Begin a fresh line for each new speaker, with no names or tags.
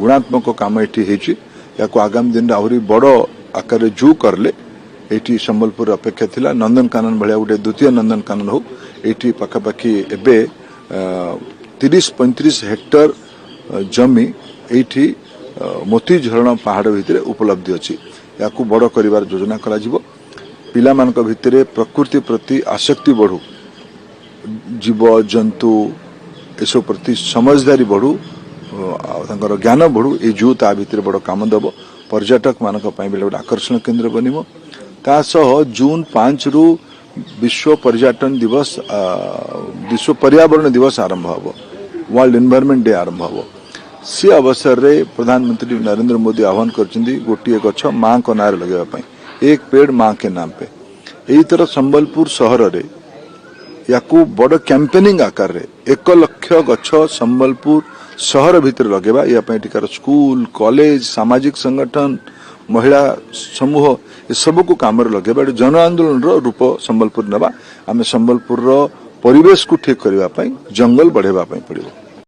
ଗୁଣାତ୍ମକ କାମ ଏଠି ହେଇଛି। ୟାକୁ ଆଗାମୀ ଦିନରେ ଆହୁରି ବଡ଼ ଆକାରରେ ଜୁ କଲେ, ଏଇଠି ସମ୍ବଲପୁର ଅପେକ୍ଷା ଥିଲା ନନ୍ଦନକାନନ ଭଳିଆ ଗୋଟେ ଦ୍ୱିତୀୟ ନନ୍ଦନକାନନ ହଉ। ଏଇଠି ପାଖାପାଖି ଏବେ 30-35 ହେକ୍ଟର ଜମି ଏଇଠି ମୋତି ଝରଣ ପାହାଡ଼ ଭିତରେ ଉପଲବ୍ଧି ଅଛି। ୟାକୁ ବଡ଼ କରିବାର ଯୋଜନା କରାଯିବ। ପିଲାମାନଙ୍କ ଭିତରେ ପ୍ରକୃତି ପ୍ରତି ଆସକ୍ତି ବଢ଼ୁ, ଜୀବ ଜନ୍ତୁ ଏସବୁ ପ୍ରତି ସମଜଦାରୀ ବଢ଼ୁ ଆଉ ତାଙ୍କର ଜ୍ଞାନ ବଢ଼ୁ, ଏଇ ଜୁ ତା ଭିତରେ ବଡ଼ କାମ ଦେବ। ପର୍ଯ୍ୟଟକମାନଙ୍କ ପାଇଁ ବି ଗୋଟେ ଆକର୍ଷଣ କେନ୍ଦ୍ର ବନିବ। ତା ସହ ଜୁନ୍ 5ରୁ ବିଶ୍ୱ ପର୍ଯ୍ୟଟନ ଦିବସ, ବିଶ୍ୱ ପର୍ୟାବରଣ ଦିବସ ଆରମ୍ଭ ହେବ, ୱାର୍ଲଡ ଏନଭାରମେଣ୍ଟ ଡେ ଆରମ୍ଭ ହେବ। ସେ ଅବସରରେ ପ୍ରଧାନମନ୍ତ୍ରୀ ନରେନ୍ଦ୍ର ମୋଦି ଆହ୍ୱାନ କରିଛନ୍ତି ଗୋଟିଏ ଗଛ ମାଙ୍କ ନାଁରେ ଲଗାଇବା ପାଇଁ, "एक पेड़ माँ के नाम पे"। ଏଇଥର ସମ୍ବଲପୁର ସହରରେ ୟାକୁ ବଡ଼ କ୍ୟାମ୍ପେନିଂ ଆକାରରେ 1 ଲକ୍ଷ ଗଛ ସମ୍ବଲପୁର ସହର ଭିତରେ ଲଗେଇବା। ୟା ପାଇଁ ଏଠିକାର ସ୍କୁଲ, କଲେଜ, ସାମାଜିକ ସଂଗଠନ, ମହିଳା ସମୂହ ଏସବୁକୁ କାମରେ ଲଗେଇବା। ଏଠି ଜନ ଆନ୍ଦୋଳନର ରୂପ ସମ୍ବଲପୁର ନେବା। ଆମେ ସମ୍ବଲପୁରର ପରିବେଶକୁ ଠିକ କରିବା ପାଇଁ ଜଙ୍ଗଲ ବଢ଼େଇବା ପାଇଁ ପଡ଼ିବ।